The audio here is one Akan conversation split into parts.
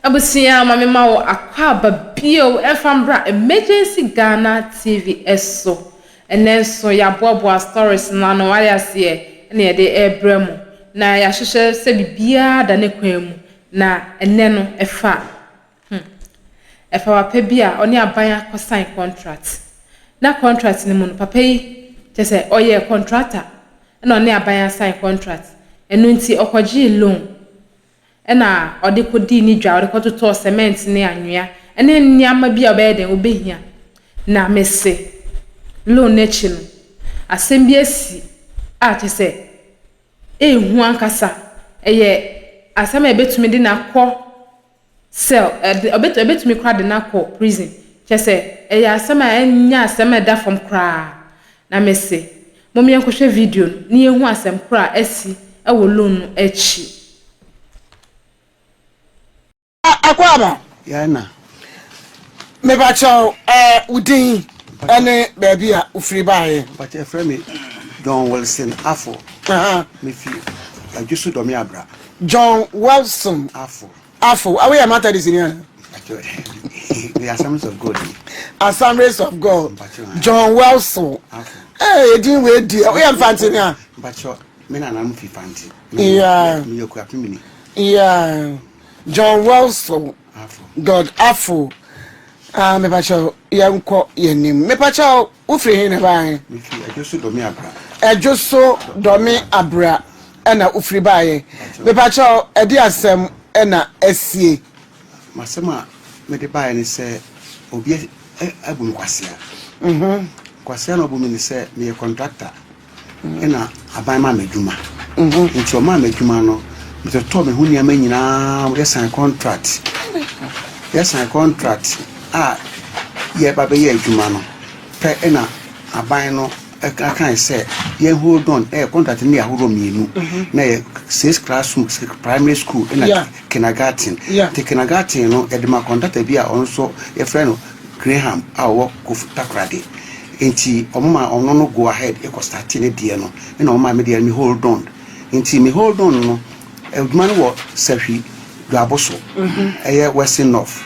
Abusua, ma mema wo akwaaba bio ɛmfa mbra Emergency Ghana TV so. Ɛnnɛ nso yɛaboaboa stories no ano, wate aseɛ, ɛna yɛde ɛrebrɛ mo. Na yɛahyehyɛ sɛ biribiara da ne kwan mu. Na ɛnnɛ no ɛfa ɛfa papa bi a ɔne aban akɔsign contract. Na contract no mu no, papa yi kyerɛ sɛ ɔyɛ contractor ɛna ɔne aban asign contract. Ɛno nti ɔkɔgyee loan ɛna ɔde kɔdii ne dwa, ɔde kɔtotɔɔ cement ne anwea ɛne nneɛma bi a ɔbɛyɛ den ɔbɛhia. Na mese loan n'akyi no, asɛm bi asi a kyerɛ sɛ ehu ankasa. Ɛyɛ asɛm a ɛbɛtumi de n'akɔ cell, ɛde ɛbɛtumi koraa de n'akɔ prison. Kyerɛ sɛ ɛyɛ asɛm a ɛnyɛ asɛm a ɛda fam koraa. Na mese mom yɛnkɔhwɛ video no na yɛnhu asɛm koro a asi ɛwɔ loan no akyi. Akwaaba. Yɛna. Mepakyɛw, wo din ɛne baabi a wofiri baeɛ? Mpakyɛ, ɛfrɛ me John Wilson Afo. Mefi Adwoso Dɔme Abra. John Wilson Afo. Afo, awoyɛ Methodist ni ana? Mpakyɛ, the Assemblies of God. Assemblies of God. Mpakyɛ. John Wilson Afo. Edin wei di woyɛ Mfantini a? Mpakyɛ, me nananom fi Fante. Meyɛ Kuapemini. Yeah, John Wilson Afo. God Afo. Ah, mepakyɛw, yɛnkɔ yɛnim. Mepakyɛw, wofiri he na baeɛ? Mefi Adwoso Dɔme Abra. Ɛdwo so Dɔme Abra ɛna wofiri baeɛ. Mepakyɛw, ɛde asɛm ɛna asie? Masɛm a mede baeɛ ne sɛ obi abu me kwasea. Kwasea na ɔbu me ne sɛ meyɛ contractor ɛna aban ma me adwuma. Nti ɔmaa me adwuma no, metotɔɔ me ho nneɛma nyinaa, yɛsign contract a yɛba bɛyɛ adwuma no pɛ, ɛna aban no ɛka sɛ yɛn hold on. Ɛyɛ contract no yɛ ahodoɔ mmienu, na yɛ six classroom primary school ɛna kindergarten. Nti kindergarten no, yɛde ma contractor bi a ɔno nso yɛfrɛ no Graham a ɔwɔ Kofi Takoradi. Nti ɔmo ma ɔno no go ahead ɛkɔ start ne deɛ no, ɛna ɔmo ma me deɛ me hold on. Nti me hold on no, adwuma no wɔ Sahwi Duabo so, ɛyɛ Western North,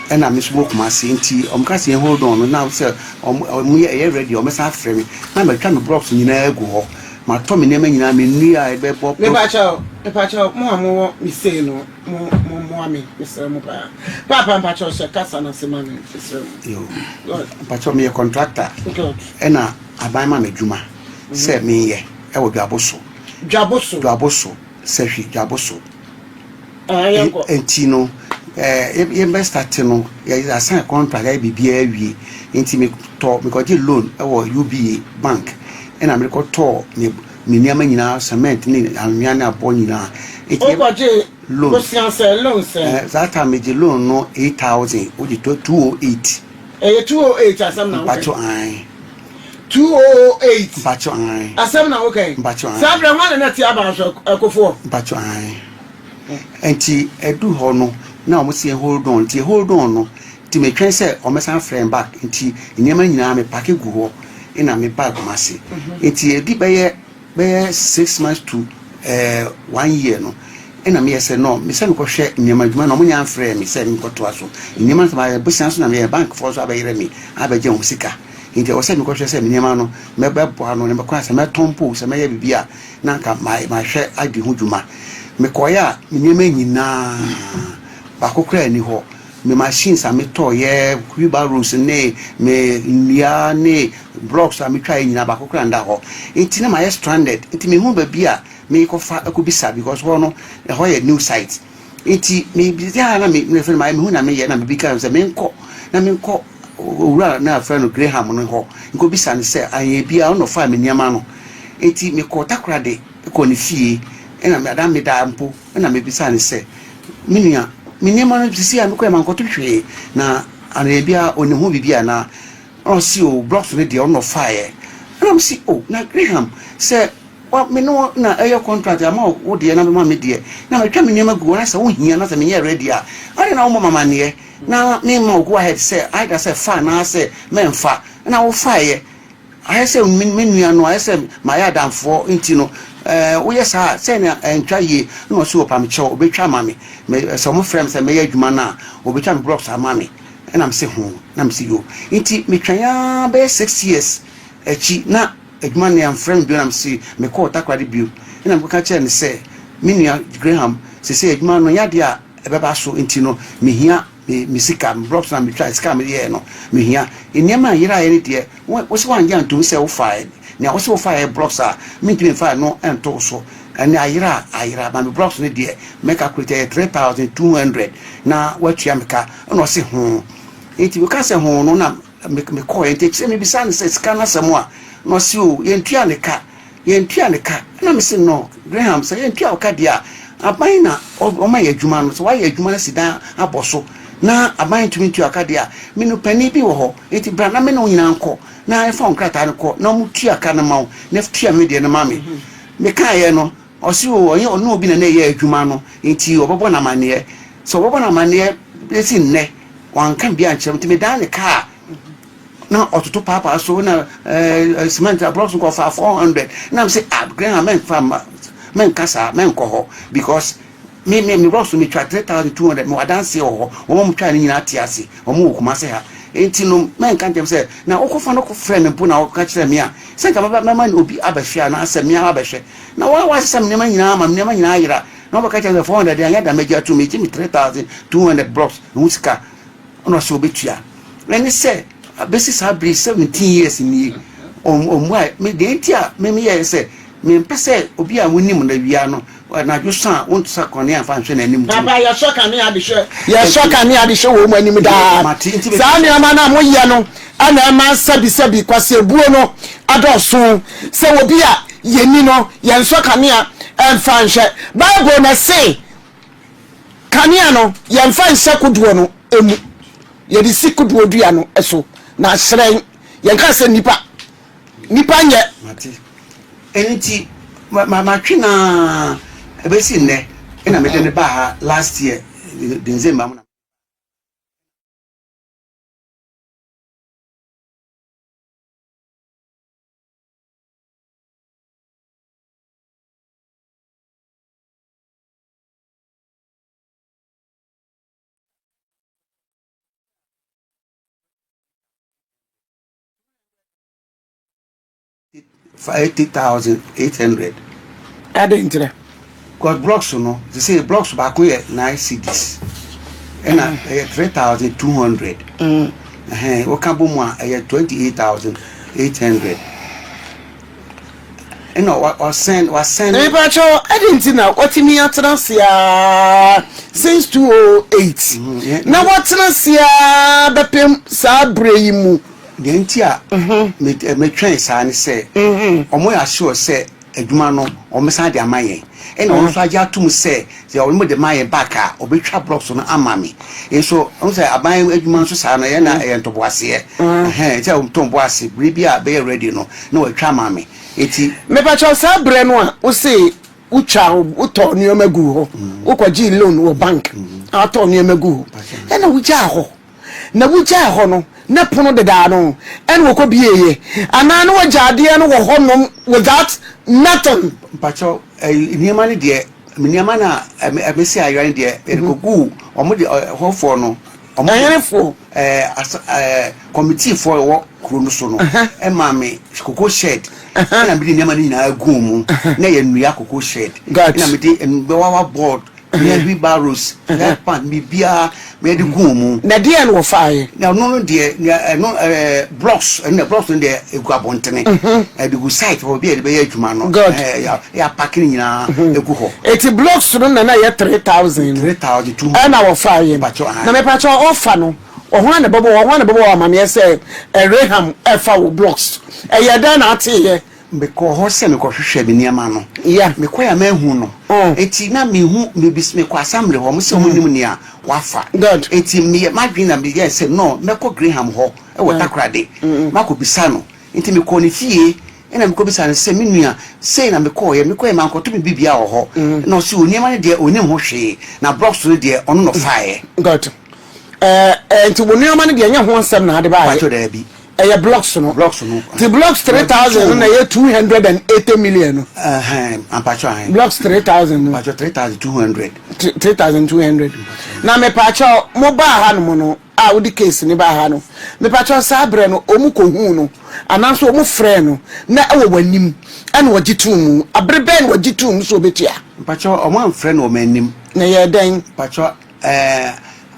ɛna me nso wɔ Kumase. Nti ɔmo ka sɛ yɛn hold on no na sɛ ɔmo yɛ ɛyɛ ready, ɔmo san afrɛ me na mɛtwa me blocks nyinaa agu hɔ, matɔ me nneɛma nyinaa, me nnua a ɛbɛbɔ. Mepakyɛw, mepakyɛw, mo a mowɔ me sei no, mo mmoa me, mesrɛ mo paa. Paapa, mpakyɛw, hyɛ kasa no ase ma me, mesrɛ mo. Yo. God. Mpakyɛw, meyɛ contractor ɛna aban ma me adwuma sɛ meyɛ ɛwɔ Dwabo so. Dwabo so. Dwabo so, Sahwi Dwabo so. Ah, yɛnkɔ. Nti no yɛbɛ start no, yɛ asign contract, yɛayɛ biribiara awie. Nti metɔ mekɔgye loan ɛwɔ UBA Bank ɛna mekɔtɔɔ me nneɛma nyinaa, cement ne anwea ne abɔ nyinaa. Nti wokɔgye loan. Bosea sɛ loan sɛ? Saa time megye loan no 8,000, wogye 208. Ɛyɛ 208 asɛm na Mpakyɛw, wokɛ? Ae. 208. Mpakyɛw, ae. Asɛm na wokɛ? Mpakyɛw, ae. Saa berɛ hɔ na te aba so, ɛkofoɔ? Mpakyɛw, ae. Nti ɛdu hɔ no na wɔn si hold on. Nti hold on no, nti metwɛn sɛ wɔn frɛ back. Nti nneɛma nyinaa me pack gu hɔ ɛna me ba Kumasi. Nti edi bɛyɛ 6 months to one year no, ɛna meyɛ sɛ no mesɛ mekɔhwɛ nneɛma adwuma na ɔmo nya mfrɛ me sɛ mekɔtoa so nneɛma no. Sɛ mayɛ bosia so na meyɛ bank foɔ so abɛyerɛ me abɛgye wɔn sika. Nti ɛwɔ sɛ mekɔhwɛ sɛ me nneɛma no mɛbɛboa no na mɛkɔ sɛ mɛtɔn mpo, sɛ mɛyɛ biribi a na nka mahwɛ adi ho dwuma. Mekɔyɛ a, me nneɛma nyinaa baako koraa ni hɔ. Me machines a metɔɔyɛ, wheelbarrows ne me nnua ne blocks a metwaeɛ nyinaa, baako koraa nda hɔ. Nti na mayɛ stranded. Nti mehu baabi a mekɔfa akɔbisa because hɔ no ɛhɔ yɛ new site. Nti mebisa a na me mefrɛ no mayɛ mehu na meyɛ na mebi ka sɛ menkɔ na menkɔ owura na afrɛ no Graham no hɔ nkɔbisa no sɛ anyɛ biara ɔno ɔfaa me nneɛma no. Nti mekɔ Takoradi, kɔ ne fie, ɛna ada meda mpo ɛna mebisa no sɛ, me nua, me nneɛma no sisi a mekɔɛ mankɔto hwee na anayɛ biara ɔne ho biribi anaa? Ɔsi o, blocks no deɛ ɔno ɔfaeɛ. Ɛna mesi o, na Graham sɛ wa me ne wo na ɛyɛ contract ama wo deɛ na bɛma me deɛ na metwa me nneɛma gu hɔ na sɛ wohia na sɛ menyɛ ready a, ade na wommɔ mamaneɛ na mema wo go ahead sɛ either sɛ fa anaasɛ mɛmfa na wofaeɛ. Ayɛ sɛ me me nua no, ayɛ sɛ mayɛ adamfoɔ nti no, ɛɛ woyɛ saa a, sɛ na ɛntwa yie. Ɛna ɔse ɔpa me kyɛw, ɔbɛtwa ama me. Me sɛ wɔfrɛ me sɛ mɛyɛ adwuma no a, ɔbɛtwa me blocks ama me. Ɛna mese ho, na mese yo. Nti metwɛn ara bɛyɛ 6 years akyi na adwuma no yɛamfrɛ me bio na mese mekɔɔ Takoradi bio. Ɛna mekɔka kyerɛɛ no sɛ, me nua Graham, seesei adwuma no ɛnyɛ adeɛ a ɛbɛba so nti no, mehia me me sika, me blocks na metwa, sika a mede yɛɛ no, mehia. Nneɛma a ɛyeraeɛ no deɛ, wo wo sɛ woangye antom sɛ wofaeɛ, nea wo sɛ wofaeɛ blocks a, mentumi mfa ɛno nto wo so. Ɛnna ayera a, ayera, ma me blocks no deɛ, mɛ calculate ɛyɛ 3,200 na woatua me ka. Ɛna ɔse ho. Nti meka sɛ ho no na me mekɔeɛ. Nti akyire mebisaa no sɛ sika no asɛm a, na ɔse o, yɛntua ne ka. Yɛntua ne ka. Ɛna mese no, Graham, sɛ yɛntua wo ka deɛ a, aban na ɔma yɛ adwuma no. Sɛ woayɛ adwuma no asi dan abɔ so na aban ntumi ntua wo ka deɛ a, me no panin bi wɔ hɔ, nti bra na me ne wo nyinaa nkɔ na yɛmfa wo nkrataa no kɔ na wɔtua ka no ma wo na tua me deɛ no ma me. Mekaeɛ no, ɔse o, ɔnyɛ ɔne obi na na ɛyɛ adwuma no, nti ɔbɛbɔ no amanneɛ. Sɛ ɔbɛbɔ no amanneɛ bɛsi nnɛ, wanka biribiara ankyerɛ me, nti medan ne kaa na ɔtoto paapaa so na ɛɛ cement blocks nkɔ fa 400 na me sɛ ah Graham mɛnfa ma mɛnka saa mɛnkɔ hɔ because me me me blocks no metwa 3200 mewɔ adanseɛ wɔ hɔ wɔn a wɔtwa ne nyinaa te ase wɔn wɔ Kumase ha nti no mɛnka nkyɛn sɛ na wokɔfa no frɛ me mpo na wɔka kyerɛ me a sɛ nka mɛba mɛma obi abɛhwɛ anaasɛ mmea abɛhwɛ na wɔn a wɔasesa me nneɛma nyinaa ma me nneɛma nyinaa ayera na wɔbɛka kyerɛ sɛ 400 anyɛ da mɛgye atum megye me 3200 blocks ho sika. Ɛna ɔsɛ ɔbɛtua. Ɛne sɛ bɛsi saa bere 17 years nie ɔmmuae. Me deɛ nti a me meyɛɛ sɛ mempɛ sɛ obi a wonim no awia no anadwo so a wonto sa kanea mfa nhwɛ n'anim nti. Papa, yɛsɔ kanea de hwɛ yɛsɔ kanea de hwɛ wɔn anim daa. Mate nti Saa nneɛma no a moyɛ no na ɛma sɛbisɛbi kwaseabuo no adɔɔso. Sɛ obi a yɛni no, yɛnsɔ kanea mfa nhwɛ. Bible na ɛse Kanea no, yɛmfa nhyɛ kodoɔ no mu, yɛde si kodoɔ dua no so na ahyerɛn. Yɛnka sɛ nnipa, nnipa nyɛ. Mate. Ɛno nti, matwe no ara ɛbɛsi nnɛ, ɛna mede no baa ha last year December mu na. 80,800. Adɛn ntira? Because blocks no, they say blocks baako yɛ 9 cedis. Ɛna ɛyɛ 3,200. Ɛhɛn, wɔka bɔ mu a ɛyɛ 28,800. Ɛna ɔsɛn wasɛn. Mepakyɛw, adɛn nti na watumi atena ase aa since 208 na watena ase aa bɛpem saa berɛ yi mu? Deɛ nti a metwɛn saa ne sɛ ɔmo yɛ assure sɛ adwuma no ɔmo san de ama yɛn, ɛna ɔno nso agye atom sɛ sɛ ɔmo de ma yɛn back a ɔbɛtwa blocks no ama me nso. Ɔmo sɛ aban adwuma nso saa no ɛyɛ na ɛyɛ ntɔboaseɛ ɛhɛn sɛ ɔmo tɔn bo ase bere bi a bɛyɛ ready no na wɔatwa ama me eti. Mepakyɛw, saa berɛ no a wose wotwa wotɔɔ nneɛma guu hɔ, wokɔgyee loan wɔ bank a wotɔɔ nneɛma guu hɔ ɛna wogyaa hɔ, na wogyaa hɔ no na pono deda ano ɛna wɔkɔ bieeɛ anaa na wɔgya adeɛ no wɔ hɔ nom without nothing? Mpakyɛw, ɛyi nneɛma no deɛ, nneɛma no a ɛmɛ si ayera no deɛ, yɛde kɔguu ɔmo de ɛhɔfoɔ no ɔmo de ɛhenefoɔ? Asa kɔmitiifoɔ a ɛwɔ kuro no so no ɛmaa me cocoa shed ɛna mede nneɛma no nyinaa guu mu na yɛ nnua cocoa shed ɛna mede mbɛwawa board ne wheelbarrows, headpan, biribiara mede guu mu. Na deɛ na wɔfaeɛ? Na ɔno no deɛ, nea ɛno blocks, ɛno blocks no deɛ egu abɔntene, ɛde gu site hɔ bi a yɛde bɛyɛ adwuma no. Ɛɛ yɛ apake no nyinaa egu hɔ. Eti blocks no na na ɛyɛ 3,000 no? 3,200. Ɛna wɔfaeɛ no. Na mepakyɛw, ɔfa no, ɔhwan na ɛbɛbɔ ɔhwan na ɛbɛbɔ wo amaneɛ sɛ Reham ɛfa wo blocks? Ɛyɛ dɛn na ateeɛ? Mekɔɔ hɔ sɛ mekɔhwehwɛ me nneɛma no. Mekɔe a manhu no. Enti na mehu, mebis, mekɔɔ assembly hɔ, wɔn sɛ wɔn nim nea wafa. Enti meyɛ, m'adwene na meyɛɛ sɛ no, mɛkɔ Graham hɔ wɔ Takoradi, makɔbisa no. Enti mekɔɔ ne fie, ɛna mekɔbisaa no sɛ, me nua, sei na mekɔeɛ, mekɔeɛ mankɔto me biribiara wɔ hɔ. Ɛna ɔse, o nneɛma no deɛ ɔnnim ho hwee, na blocks no deɛ ɔno na ɔfaeɛ. Good. Ɛɛ, nti wo nneɛma no deɛ ɛnyɛ ho asɛm na ade baeɛ? Mpakyɛw, daabi. Ɛyɛ blocks no. Blocks no. Ti blocks 3,000 no na ɛyɛ 280 million no. Ɛhɛn, ampatwɔ ahɛn. Blocks 3,000 no. Mpatwɔ 3,200. 3,200. Na mepakyɛw, mo baa ha nom no a wode case ne baa ha no, mepakyɛw, saa berɛ no ɔmu kɔhuu no anaasɛ ɔmu frɛ no na ɛwɔ w'anim ɛna wɔgye too mu? Abere bɛn na wɔgye too mu sɛ wɔbɛtua? Mpatwɔ, ɔmo amfrɛ no wɔ m'anim. Na yɛ dɛn? Mpatwɔ,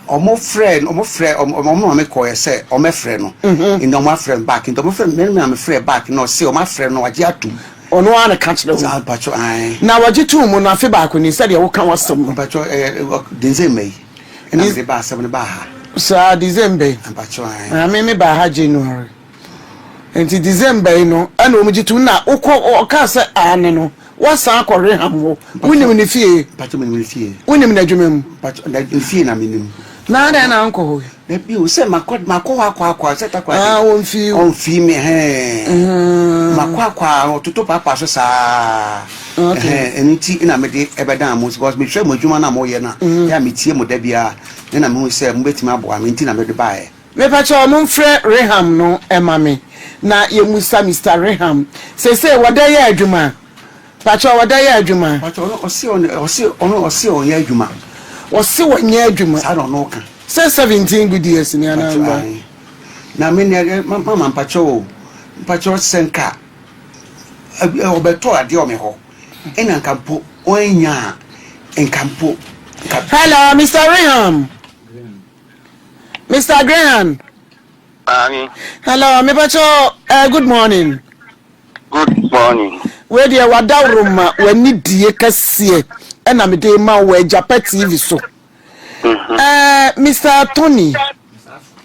ɔmo frɛ ɔmo maame kɔɛ sɛ ɔmo frɛ no. Nti ɔmo afrɛ no back, nti ɔmo frɛ me maame frɛ back na ɔse ɔmo afrɛ no, wagye atum. Ɔno ara na ka kyerɛ wo? Saa, mpatwɔ, ae. Na wɔgye too mu no, afe baako ni sɛdeɛ woka wasɛm no? Mpatwɔ, December yi ɛna mede ba asɛm no baa ha. Saa December yi? Mpatwɔ, ae. Maame, me baa ha January, nti December yi no ɛna wɔn gye tom. Na wokɔ ɔkaa sɛ aane no, wasan akɔ Reham hɔ? Wonim ne fie? Mpatwɔ, menim ne fie. Wonim n'adwuma mu? Mpatwɔ, ne fie na menim. Na adɛn na ankɔ hɔ? Dabi o, sɛ makɔ hɔ akɔ sɛ takora. Ah, wɔmfii wo. Ɔmfii me hɛn, makɔ akɔ a ɔtoto paapaa so saa. Ɛno nti na mede ɛbɛdan mo, because mehwɛ mo adwuma no a moyɛ no a, yɛ a metie mo da biara ne na mehu sɛ mobɛtumi aboa me, nti na mede baeɛ. Mepakyɛ, ɔmo mfrɛ Reham no ɛma me na yɛmusa Mr Reham seesei wɔdɛ yɛ adwuma. Pakyɛ, wɔdɛ yɛ adwuma? Mpakyɛ, ɔno ɔse ɔno ɔse ɔno ɔse ɔnyɛ adwuma. Wɔse wɔnyɛ adwuma? Saa na ɔno ka. Sɛ 17 good years ni anaa Mpakyɛ, mba? Ae. Na me nea mama, mpakyɛ o, mpakyɛ, sɛ nka ɔbɛtɔ adeɛ wɔ me hɔ ɛna nka mpo ɔanya a, nka mpo nka. Hello, Mr Reham, Mr Graham. Maame. Hello, mepakyɛ, good morning. Good morning. Wei deɛ, wadaworo w'ani die kɛseɛ ɛna mede ma wo wɔ Agyapa TV so. Mr Tony,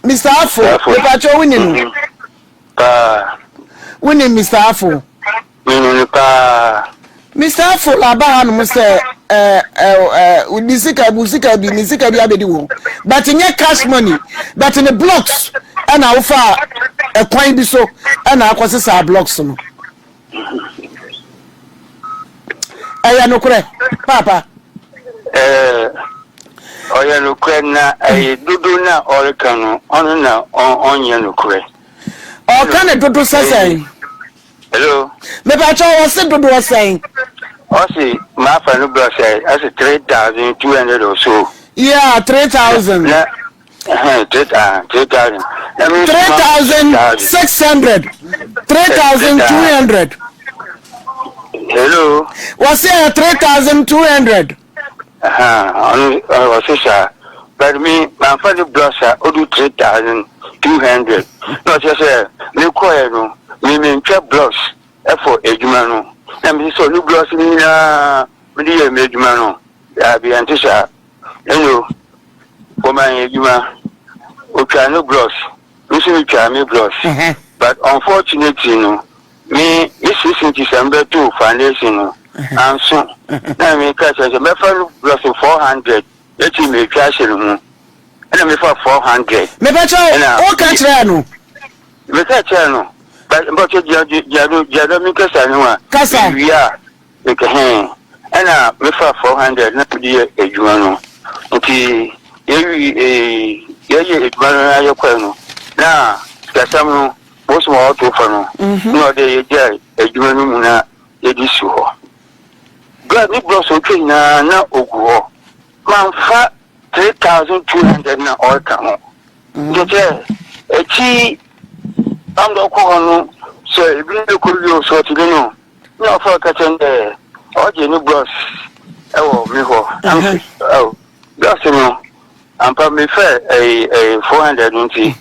Mr Afo, mepakyɛ, woni no? Paa. Woni Mr Afo? Menu no paa. Mr Afo aba hanom sɛ ɛɛ ɛɛ ne sika bu sika bi, ne sika bi abɛdi wɔ, but nyɛ cash money, but ne blocks ɛna wofa ɛkwan bi so ɛna akɔsesa blocks no. Ɛyɛ nokorɛ paapa? Ɔyɛ nokorɛ, na ɛyɛ dodo na ɔreka no, ɔno na ɔnyɛ nokorɛ. Ɔka ne dodo sɛ sɛn? Hello. Mepakyɛ, wɔ se dodoɔ sɛn? Ɔsi maafa no blocks ɛ, ɔsi 3,200 or so. Yeah, 3,000. Na 3,000. 3,600, 3,200. Hello. Wɔsi ɛyɛ 3,200. Ɔno ɔsi saa, but me maafa no blocks a odu 3,200 na ɔkyerɛ sɛ mekɔɛ no me mentwa blocks ɛfɔ adwuma no, na mesi sɛ ɔno blocks no nyinaa mede yɛ me adwuma no. Daabi, ɛnte saa. Ɛno wɔma yɛn adwuma, otwa no blocks, me nso metwa me blocks, but unfortunately no, me 6 inches a mbɛto foundation no anso, na meka kyerɛ sɛ mɛfa no blocks 400 akyi metwa ahyɛ no mu, ɛna mefa 400. Mepakyɛ, woka kyerɛ no? Meka kyerɛ no, but mbɔtɔ gyina do mekasa no a. Kasa. Mewie a mekɛhɛn, ɛna mefa 400 na mede yɛ adwuma no, nti yɛwi yɛyɛ adwuma no na yɛkɔɛ no, na sikasɛm no bosom a ɔto fa no na ɔde yɛgya adwuma no mu na yɛde si hɔ. Bra ne blocks otwa nyinaa na ogu hɔ, mamfa 3,200 na ɔreka ho, nti kyɛ akyi amda ɔkɔ hɔ no sɛ ebi ne kɔ wie o sɛ ɔte bi no na ɔfa ɔka kyɛn dɛ ɔgye ne blocks ɛwɔ mi hɔ. Ɛwɔ blocks no ampa mefɛ ɛyɛ 400 no, nti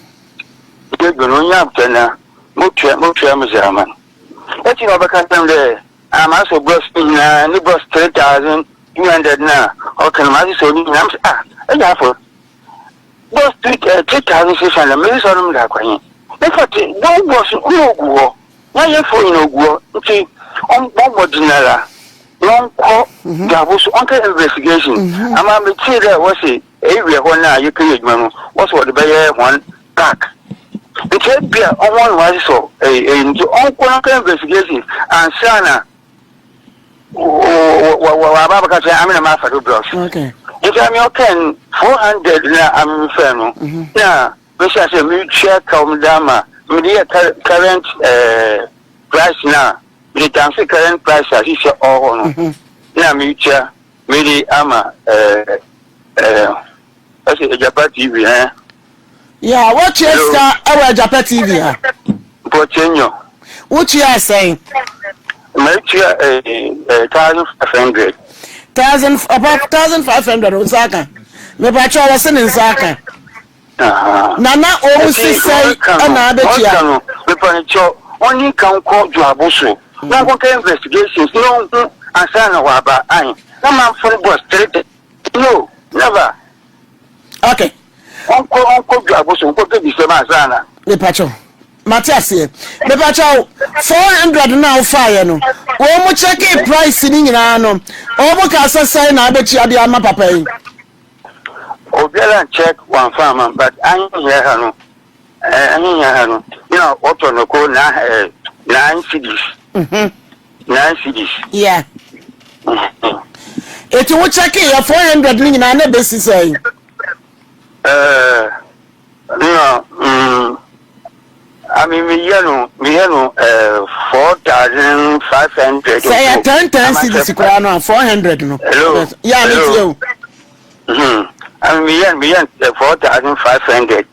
yɛ no onya abotɛ na motua mo sɛ ama no. Akyi na ɔbɛka kyɛn dɛ ama asɔ blocks nyinaa, ne blocks 3,200 na ɔka no, maa sɛ ɔne nyinaa sɛ, ah, ɛyɛ afɔ blocks 3,600 mɛ sɛ ɔnom da akɔnye mefa te bɔ blocks ɔmo ogu hɔ na yɛfo nyina ogu hɔ, nti ɔmbɔ mmɔden ara na ɔnkɔ dwabo so ɔnkɛ investigation ama metie dɛ wɔse ewia hɔ no a yɛkɛyɛ adwuma no, wɔsɛ wɔde bɛyɛ hɔn park, nti ebia ɔho no wɔasesɔ ɛyi, nti ɔnkɔ no nkɛ investigation ansa na waba abɛka kyerɛ ame na maafa do blocks. Nti ame ɔkɛn 400 na ame mefɛ no na mehyɛ sɛ metua kaw mede ama. mede yɛ current ɛɛ price na mede times current price a sisi ɔwɔ hɔ no mhm. na metua mede ama ɛɛ ɛɛ ɛsɛ Agyapa TV hɛn. Yeah, wotua sika ɛwɔ Agyapa TV ha. Mpɔkyɛ nyɔ. Wotua sɛn? Mɛtua ɛɛ ɛɛ 1,500. Thousand about 1,500 nsa aka. Mepakyɛ ɔwɔ se ne nsa aka. Na na wɔn si sɛn ɛna abɛtua. Wɔka no mepakyɛ ɔne nka nkɔ Dwoabo so na ɔnkɔka investigations na ɔnhu ansa na waba ahe na manfo no bɔ straight no never. Okay. Ɔnkɔ ɔnkɔ dwa so nkɔ bɛ bisɛm ansa na. Mepakyɛw mate aseɛ mepakyɛw 400 na wofaeɛ no wɔn mo kyɛkee price no nyinaa no wɔn mo kaa sɛ sɛn na abɛtua de ama papa yi. Obiara nkyɛk wɔnfa ama but ahehia ha no ahehia ha no na wɔtɔ no ko na 9 cedis. 9 cedis. Yeah. Eti wo kyɛkee yɛ 400 no nyinaa na ebesi sɛn. No, I mean, meyɛ no 4,500. Sɛ ɛyɛ 10 10 cedis koraa no a 400 no. Hello. Yeah, me tie o. I mean, meyɛ no 4,500.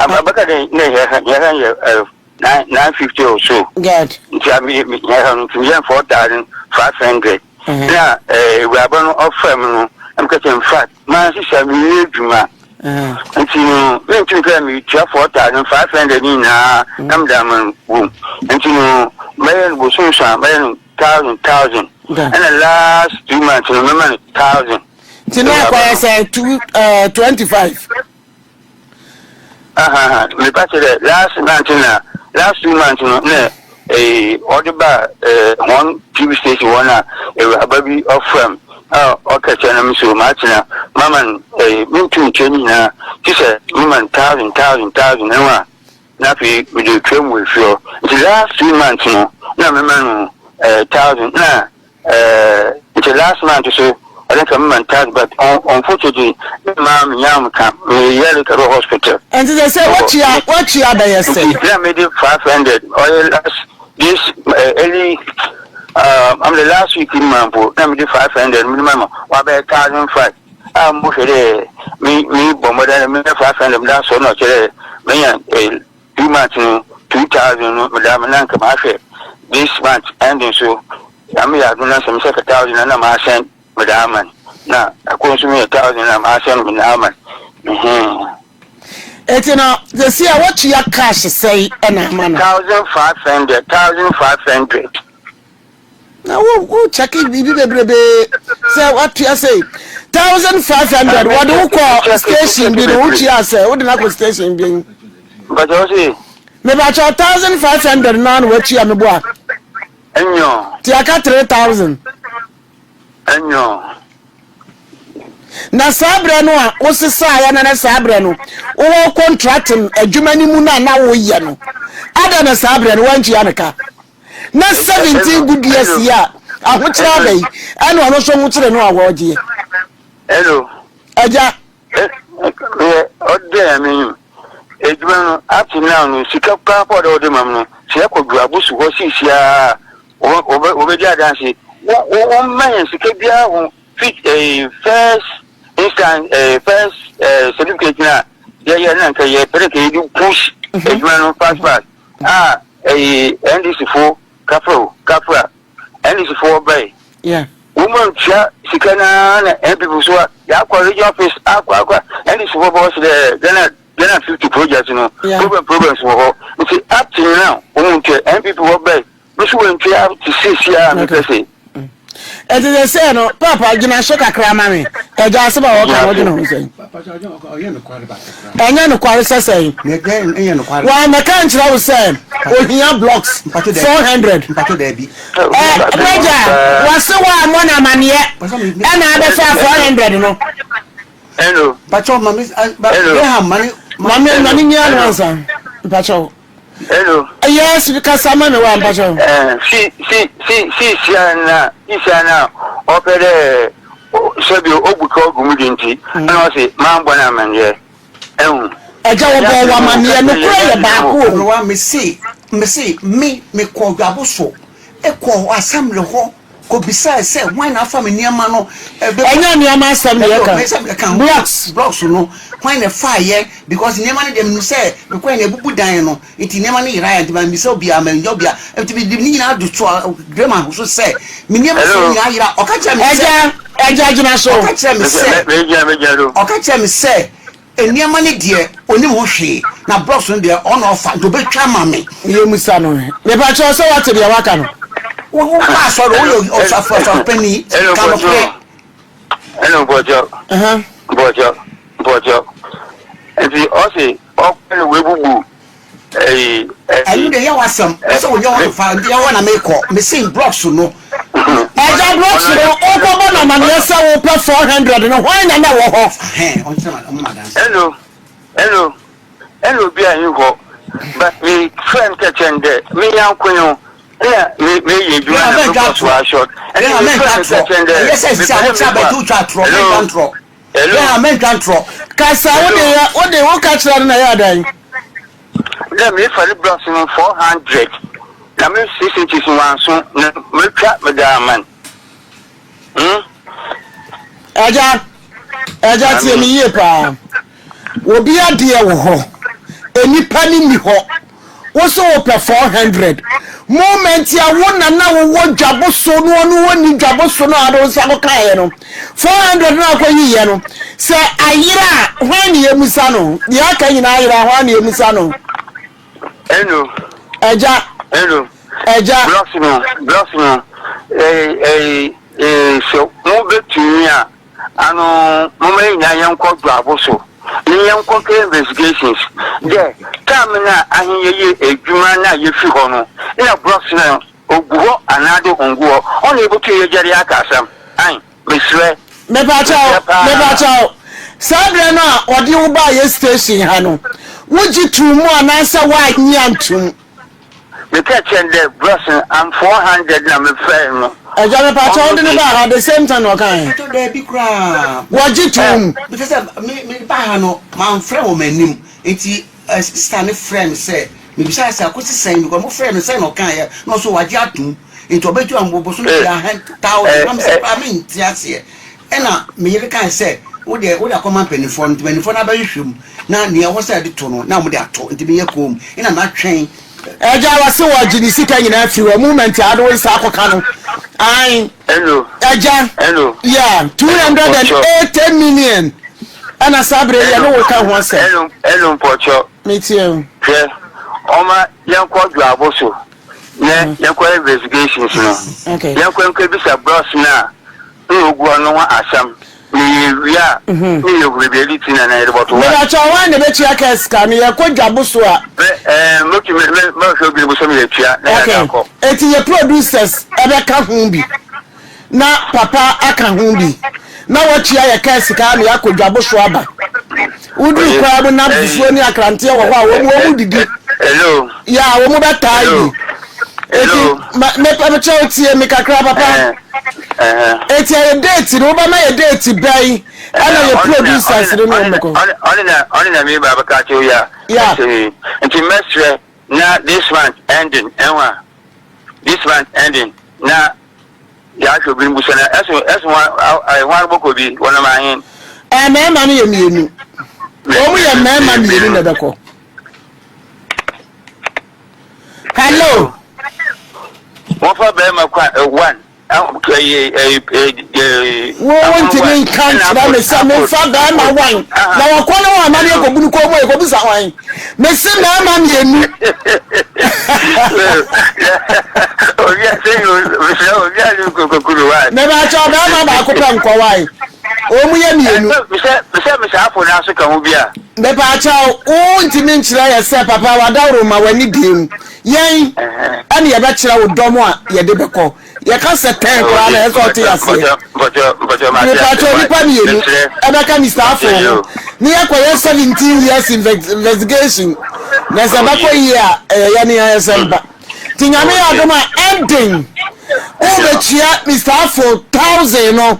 Abaka de ne yɛ yɛ 950 or so. Good. Nti me yɛ no nti meyɛ 4,500. Na ewuraba no ɔfrɛ mi no, ɛmu kɛse in fact, maa sisa mi yɛ adwuma. Nti no mentumi kɛ metua 4,500 ne nyinaa na mede ama wom nti no mɛyɛ no bosomso a mɛyɛ no thousand thousand ɛna last 2 months no mɛma no 1,000. Nti na akɔyɛ sɛ two 25. Mepa kyerɛ dɛ last month na last 2 months no na ɔde ba hɔn TV station hɔ na awuraba bi ɔfrɛ m a ɔka kyerɛ no me so maatena mama no mentum ntua no nyinaa te sɛ mema no thousand thousand thousand ɛho a na afei mede twa mu efi hɔ nti last 2 months no na mema no 1,000 na nti last month so ɔde nka mema no 1,000 but unfortunately mma menyam ka meyɛre kɛrɛ hospital. Nti sɛ watua bɛyɛ sɛ. Nti na mede 500 ɔyɛ last this early I'm the last week in mampo na mede 500 mede ma wabɛyɛ 1,500 a mo hwɛ dɛ me bɔ mmɔden na menya 500 mede asɔ na ɔkyerɛ menya 2 months no 2,000 no mede ama na nka mahwɛ this month ending so ame yɛ adom na sɛ mesɛ ka 1,000 na na maasɛn mede ama no na ɛkoro nso meyɛ 1,000 na maasɛn mede ama no. Eti no sɛsi a watua cash sɛn ɛna ama no? 1,500, 1,500. Na wo kyɛke biribi bebrebe sɛ watua sɛ 1,500 wɔde wo kɔ station bi no wotua sɛ wode no akɔ station bi. Mpakyɛ wo se? Mebakyɛ 1,500 naa na watua me boa. Ɛnyɔ. Ti aka 3,000. Ɛnyɔ. Na saa berɛ no a wosesaeɛ no ne saa berɛ no wowɔ contracting adwuma no mu no a na woyɛ no ada na saa berɛ no woantua ne ka na 17 good years yi a ahokyerɛ aba yi ɛna ɔno nso ho kyerɛ no a wɔregyeɛ. Hello. Agya. Meyɛ ɔdɛ ya menyim edwuma no up to now no sika koraa pɔ dɛ ɔde mam no sɛ yɛkɔ Dwoabo so hɔ siisiaa wɔbɛdi adanse wɔmma yɛn sika biara ho fit first instant first certificate na yɛyɛ na nka yɛpɛ dɛ nka yɛde push adwuma no fast fast a NDC fo kafra o kafra NDC fo ɔbɛn wɔn mu ntua sika naa na NPP so a yɛakɔ region office akɔ akɔ NDC fo bɔ ɔsi dɛ Ghana 50 project no problems wɔ hɔ nti up to now wɔn mu ntua NPP wɔ bɛn nso wɔn ntua up to six a mepɛ sɛ. Ɛti sɛ sɛ no papa gyina so kakra ma me ɛgya asɛm a wɔka no ɔdwene ho sɛn ɛnyɛ nokware sɛ sɛn wɔamɛka nkyerɛ wo sɛ ohia blocks 400 ɛmɛgya wɔse wɔ a mmɔ no amanneɛ ɛna abɛfa 400 no. Hello. Mpakyɛw mame Abraham mane. Mame mane nyia no ansa mpakyɛw. Hello. Yes, kasa ma me wa mpakyɛw. Si si si si sia na si sia na ɔpɛ dɛ sɛbi obu ka ogu mu di nti ɛna ɔsi maa bɔ na amanneɛ ɛhu. Agya wɔbɔɔ wo amaneɛ, nokorɛ yɛ baako o. Aberewa mese mese me mekɔɔ dwabo so kɔɔ assembly hɔ kɔbisae sɛ hwan na afa me nneɛma no ɛbɛ Ɛnyɛ nneɛma asɛm na yɛka, blocks. Blocks no hwan na ɛfaeɛ because nneɛma no deɛ menim sɛ mekɔɛ no abubu dan no nti nneɛma no yeraeɛ nti mammisa obiara mannya obiara nti mede ne nyinaa do to Grema so sɛ me nneɛma sɛ nyinaa yera ɔka kyerɛ me sɛ Agya, agya gyina so. Ɔka kyerɛ me sɛ ɔka kyerɛ me sɛ Nneɛma no deɛ ɔnim ho hwee, na blocks no deɛ ɔno na ɔfa, nti ɔbɛtwa ama me. Yɛmmisa no ɛ. Mepakyɛw sɛ woate deɛ waka no? Wo wo kɔ asɔre, woyɛ ɔsɔfo ɔsɔfopanin, ka nokorɛ. Hello mpɔkyɛw, mpɔkyɛw, mpɔkyɛw. Nti ɔse ɔkɔ no webubu ɛyi ɛyi. Ɛno deɛ yɛ w'asɛm, wosɛ wonyɛ hɔ fa, nti ɛhɔ na mekɔ, mese blocks no. Agya blocks no, wokɔbɔ no amaneɛ sɛ wopɛ 400 no, hwan na na ɛwɔ hɔ? Ahɛn, ɔnkyerɛ ma, ɔmma adanse. Hello, hello, ɛna obi a nyi hɔ, but me frɛ no kɛkyɛ no dɛ me yanko yi o, ɛna me meyɛ adwuma na me boss wa short, ɛna me frɛ no kɛkyɛ no dɛ mepɛ dɛ me kɔ, hello, hello. Bɛha mɛntwa ntorɔ. Kasa wode yɛ wode woka kyerɛ no na ɛyɛ dɛn? Dɛ mefa ne blocks no 400 na me 6 inches wanso na metwa mede ama no. Hmm? Agya, agya tie me yie paa. Obi adeɛ wɔ hɔ, nnipa no nni hɔ. Wo so wopɛ 400. Moment a wo nana wowɔ dwabo so no ɔno ɔnni dwabo so no a wode wo nsa kɔkaeɛ no, 400 no a akɔyiiɛ no, sɛ ayera a, hwan ne yɛmmisa no? Deɛ aka nyinaa ayera a, hwan ne yɛmmisa no? Hello. Agya. Hello. Agya. Blocks no, blocks no, eh, eh, eh, sɛ mobɛtumi a, Ano momma yɛn nyinaa yɛnkɔ dwabo so na yɛnkɔ kɛ investigations dɛ time no a ahen yɛyɛ edwuma no a yɛfi hɔ no nna blocks no ogu hɔ anaa dɛ onngu hɔ ɔna yɛbotum yɛgyare aka asɛm ae meserɛ Mepakyɛw, meserɛ paa. mepakyɛw, saa berɛ no a ɔde wo baa yɛ station ha no, wogye too mu anaasɛ woannye antom? Mekãa kyerɛɛ no dɛ bros no am 400 na mefrɛɛ no. Agya mepakyɛ wode no baa ha the same time na ɔkae? Mpakyɛ daabi koraa. Wɔgye too mu. Mekyerɛ sɛ me me baa ha no manfrɛ wɔ m'anim nti sister no frɛɛ me sɛ mebisaa sɛ akosi sɛn because mo frɛɛ no sɛn na ɔkaeɛ na ɔso wagye atom nti ɔbɛtua mo bosome biara 1000 na mesɛ koraa mente aseɛ ɛna me yere kae sɛ wo deɛ wode akɔma mpanimfoɔ no nti mpanimfoɔ no abɛhwehwɛ mu na nea ɛwɔ sɛ ɛde to no na wɔde ato nti meyɛ koom ɛna matwɛn. Agya wɔse wɔgye ne sika nyinaa firi hɔ moment a wode wo nsa akɔka no ae Hello. Agya Hello. yeah 280 million ɛna saa bere yɛ ne wo ka ho asɛm. Hello, hello mpɔkyɛ. Metie o. Hwɛ ɔma yɛnkɔ dwaabo so na yɛnkɔ investigations no. Okay. Yɛnkɔ nkɔ bisa bros no a na ogu ɔno ho asɛm na yɛwie a na yɛhu baabi a yɛde ti na na yɛde bɔto hɔ. Mebakyɛ hwan na ɛbɛtua kaa sika no yɛkɔ dwabo so a. Me ɛɛ mɛtu me me mɛhwɛ obi ne bo sɛ meyɛtua na yɛde akɔ. Eti yɛ producers ɛbɛka ho bi na papa aka ho bi na watua yɛ kaa sika na yɛakɔ dwabo so aba. Woduru kwan mu na fufuo ne akranteɛ wɔ hɔ a wɔn wɔn didi. Hello. Ya wɔn bɛtaa yi. Eti ma mepɛ mekyɛ tie mi kakra papa. Eti ɛyɛ date no wobɛma yɛ date bɛn ɛna yɛ producers no ne wɔn bɛkɔ. Ɔne na ɔne na mi ba bɛka kyerɛ ya. Ya. Nti mɛsrɛ na this month ending ɛnwa this month ending na yɛahwɛ obi no busa na ɛso ɛso wɔn wɔn bɔkɔ bi wɔn ahen. Ɛɛ mmarima no yɛ mmienu. Wɔn yɛ mmarima mmienu na ɛbɛkɔ. Hello. Wɔfa bɛrima kwa one. Wo ntumi nka nkyerɛ me sɛ memfa bɛrima wan na wɔkɔ ne wɔn amane ɛkɔbu no kɔn mu ɛkɔbisa wan mese mmarima mmienu. Mebɛkyɛ bɛrima baako pɛ nkɔ wae wɔn mu yɛ mmienu. Mepaakyɛw wo ntumi nkyerɛ yɛ sɛ papa wadaworo ma w'ani deɛ mu yɛn ɛne yɛbɛkyerɛ wo dɔm a yɛde bɛkɔ. Yɛka sɛ tɛn koraa na ɛsɛ ɔte aseɛ. Mepatwa nipa mmienu ɛbɛka Mr. Afo ho ne yɛkɔyɛ 17 years investigation na sɛ ɛbɛkɔ yie a ɛyɛ yɛ ne yɛn sɛ mpa. Nti nyame yɛ adom a ɛden wobɛtua Mr. Afo thousand no.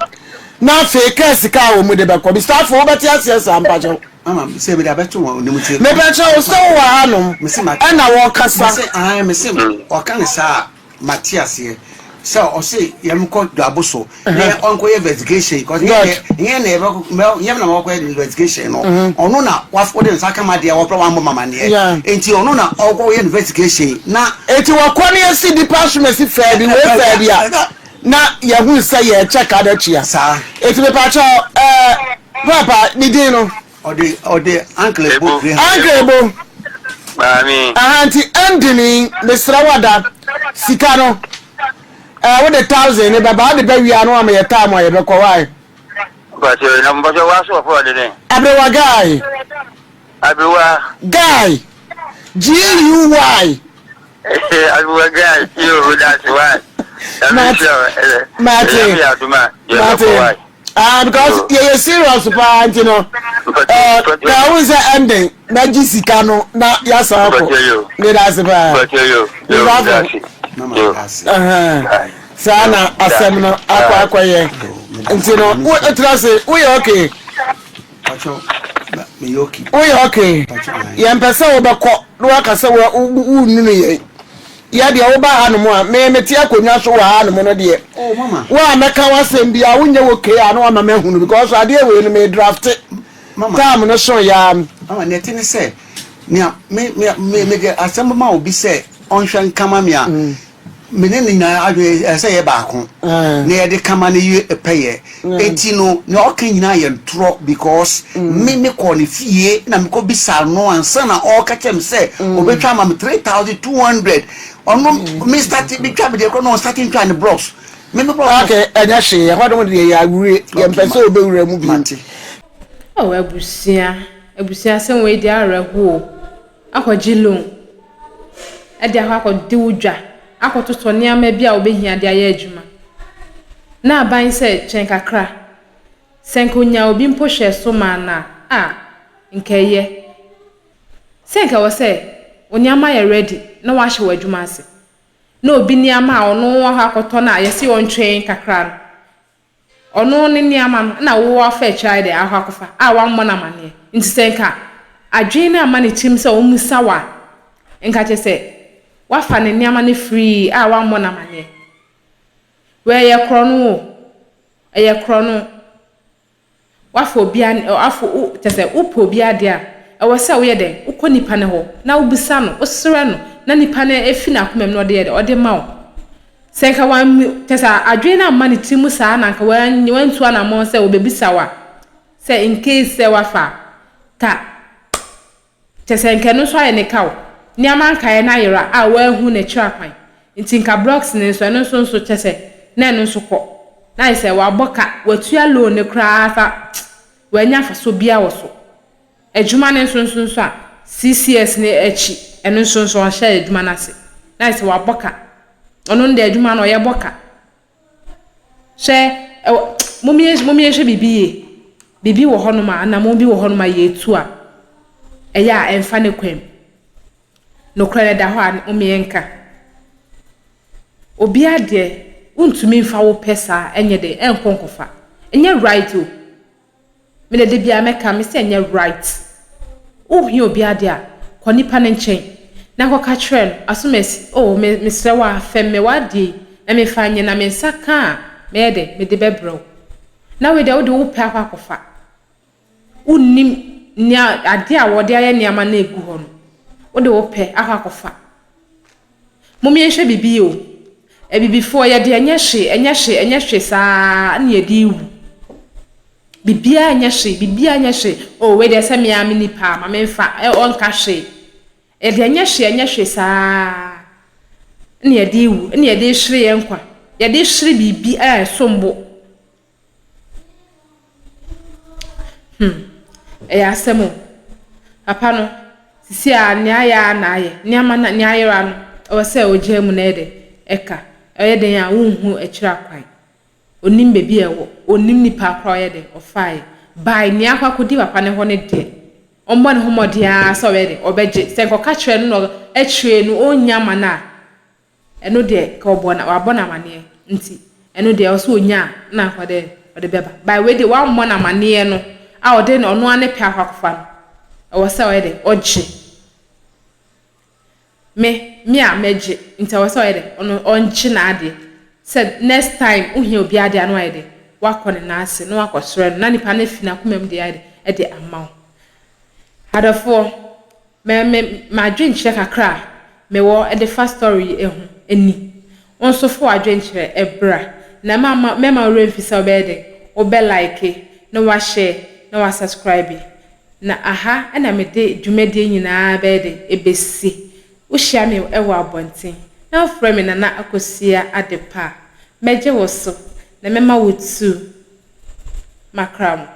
Na afei kaa sika a wɔn de bɛkɔ. Mister Afo wobɛte aseɛ saa mpakyɛw? Mama sɛ mede abɛto wɔn anim nti. Mepɛkyɛw sɛ wowɔ hanom ɛna wɔkasa. Mese ae mese ɔka ne saa a mate aseɛ sɛ ɔse yɛnkɔ dwabo so na ɔnkɔyɛ investigation because nyɛ nyɛ na yɛbɛkɔ nyɛ na wɔkɔyɛ investigation no ɔno na wode nsa kama deɛ wɔpɛ wɔambɔ mamaneɛ nti ɔno na ɔkɔyɛ investigation na. Eti wɔkɔ ne yɛsi nipa asomasi fɛɛ bi wei fɛɛ bi a. Na yɛhunu sɛ yɛrekyɛ ka no atua. Saa. Eti mepakyɛw ɛɛ papa ne din no. Ɔde ɔde Uncle Ebo Graham. Uncle Ebo. Maame. Aha nti ending yi mesrɛ wo ada sika no ɛɛ wode thousand ne bɛba wode bɛ wia no ama yɛ time a yɛbɛkɔ why. Mpakyɛw na mpakyɛw w'aso ɔfɔ ɔde dɛn. Aberewa guy. Aberewa. Guy. G U Y. Aberewa guy yo that's why. Mate. Mate. Mate. Ah, because yɛyɛ serious paa nti no. Eh, na wo sɛ ɛnden na gye sika no na yɛasan akɔ. Meda ase paa. Saa na asɛm no akɔ akɔyɛ. Nti no, wo tena se, woyɛ okay. Woyɛ okay. Yɛmpɛ sɛ wobɛkɔ na woaka sɛ wonnunu yɛn. Yɛ deɛ woba hanom a, me mete akonnwa so wɔ hanom no deɛ, oh, wo a mɛka w'asɛm bi a wonyɛ okay a na wama mahunu because adeɛ wei no me drafte time no so yaa. Mama, nea ɛte ne sɛ, nea me me me me de asɛm ma obi sɛ ɔnhwɛ nkama me a, mm. Me ne no nyinaa adwene ɛsɛ sɛ yɛ baako na yɛde kama no yɛ pɛyɛ. Eti no nea ɔka nyinaa yɛ ntorɔ because me me kɔɔ ne fie na me kɔ bisa no ansa na ɔka kyerɛ me sɛ obetwa ama me 3200. Ɔno me start me twa me deɛ korɔ na ɔstart ntwa ne blocks. Me me blocks. Okay, ɛnyɛ hwee ɛhɔ nom deɛ yɛ awie yɛmpɛ sɛ obɛwura mu bio. Oh abusua abusua asɛm wei deɛ awerɛhoɔ o. Akɔgye loan de akɔ akɔdi wo dwa, akɔtotɔ nneɛma bi a wobɛhia de ayɛ adwuma. Na aban sɛ twɛn kakra, sɛ nka ɔnyaa obi mpo hwɛɛ so maa no a, ah, nka ɛyɛ. Sɛ nka ɛwɔ sɛ wo nneɛma yɛ ready na woahyɛ w'adwuma ase, na obi nneɛma a ɔno akɔ akɔtɔ no a yɛse ɔntwɛn kakra no, Ɔno ne nneɛma no na wo afa akyire ayɛ dɛn akɔ akɔfa a wammɔ no amaneɛ. Nti sɛ nka adwene no amma ne tirim sɛ ɔmmisa wo a, nka kyerɛ sɛ wafa ne nneɛma no free a wammɔ no amaneɛ. Wei ɛyɛ korɔno o, ɛyɛ korɔno. Wafa obi a, wafa wo, kyerɛ sɛ wopɛ obi adeɛ a, ɛwɔ sɛ woyɛ dɛn, wokɔ nipa no hɔ na wobisa no, wosrɛ no na nipa no fi n'akoma mu na ɔde yɛ dɛn, ɔde ma wo. Sɛ nka wammu, kyerɛ sɛ adwene no amma ne tiri mu saa na anka wantu anammɔn sɛ ɔbɛbisa wo a, sɛ in case sɛ wafa a, ka kyerɛ sɛ nka ɛno nso ayɛ ne ka o. Nneɛma nkaeɛ no ayera a wanhu n'akyiri akwan. Nti nka blocks no nso, ɛno nso nso kyerɛ sɛ na ɛno nso kɔ. Na ayɛ sɛ wabɔ ka, watua loan no koraa fa, wannya mfasoɔ biara wɔ so. Adwuma no nso nso nso a, CCS no akyi, ɛno nso nso ɔnhyɛɛ adwuma no ase. Na ayɛ sɛ wabɔ ka. Ɔno no deɛ adwuma no ɔyɛ bɔ ka. Hwɛ, ɛwɔ, mom yɛn, mom yɛnhwɛ biribi yie. Biribi wɔ hɔnom a, anammɔn bi wɔ hɔnom a yɛretu a, ɛyɛ a ɛmfa ne kwan mu. Nokorɛ no ɛda hɔ a, mom yɛnka. Obiara deɛ, wontumi mfa wo pɛ saa ɛnyɛ dɛn, ɛnkɔ nkɔfa. Ɛnyɛ right o. Me de da biara mɛka, mese ɛnyɛ right. Wohia obi ade a, kɔ nipa no nkyɛn na kɔka kyerɛ no, Asomasi, oh, me, mesrɛ wo ara, fɛm me w'adeɛ yi na memfa nyɛ, na me nsa ka a, mɛyɛ dɛn? Mede bɛbrɛ wo. Na wei deɛ wode wo pɛ akɔ akɔfa. Wonnim nea, adeɛ a wɔde ayɛ nneɛma no a ɛgu hɔ no, wode wo pɛ akɔ akɔfa. Mom yɛnhwɛ biribi yie o. Abibifoɔ yɛde ɛnyɛ hwee, ɛnyɛ hwee, ɛnyɛ hwee saa na yɛde rewu. Biribiara nyɛ hwee, biribiara nyɛ hwee. Oh, wei deɛ sɛ me ara me nipa a, ma memfa, ɛ, ɔnka hwee. Yɛde ɛnyɛ hwee, ɛnyɛ hwee saa na yɛde rewu, na yɛde rehwere yɛn nkwa. Yɛde rehwere biribi a ɛsom bo. Hmm, ɛyɛ asɛm o. Papa no, sisi a nea ayɛ ara na ayɛ. Nneɛma no, nea ayera no, ɛwɔ sɛ ogyaa mu na ɛyɛ dɛ, ɛka. Ɛyɛ dɛn a wonhu akyiri akwan. Onnim baabi a ɛwɔ, onnim nipa koraa a ɔyɛ dɛ, ɔfaeɛ. By nea akɔ akɔdi papa no hɔ no deɛ, ɔmmɔ ne ho mmɔden ara sɛ ɔbɛyɛ dɛ, ɔbɛgye. Sɛ nka ɔka kyerɛ no na akyire no ɔnnya ma no a, ɛno deɛ nka ɔbɔ no, wabɔ no amaneɛ nti, ɛno deɛ ɛwɔ sɛ ɔnya a na anka ɔdɛ. Ɔde bɛba. By wei deɛ wammɔ no amaneɛ no a ɔde no ɔno ara ne pɛ akɔ akɔfa no, ɛwɔ sɛ ɔyɛ dɛ? Ɔgye. Me, me a mɛgye, nti ɛwɔ sɛ ɔyɛ dɛ? Ɔno ɔngye n'adeɛ. Sɛ next time wohia obi adeɛ a na wayɛ dɛ? Wakɔ ne nan ase na wakɔsrɛ no na nipa no afi n'akoma mu de ayɛ dɛ? De ama wo. Adɔfoɔ, me me m'adwenkyerɛ kakra a mewɔ de fa story yi ho ni. Wo nso fa w'adwenkyerɛ bra. Na mma mɛma wo werɛ mfi sɛ wobɛyɛ dɛn? Wobɛ like na wa share na wa subscribe. Na aha na mede dwumadie nyinaa bɛyɛ dɛn? Ɛbɛsi. Wohyia me wɔ abɔnten na wofrɛ me Nana Akosua Adepa a, mɛgye wo so na mɛma wo tu. Makra mo.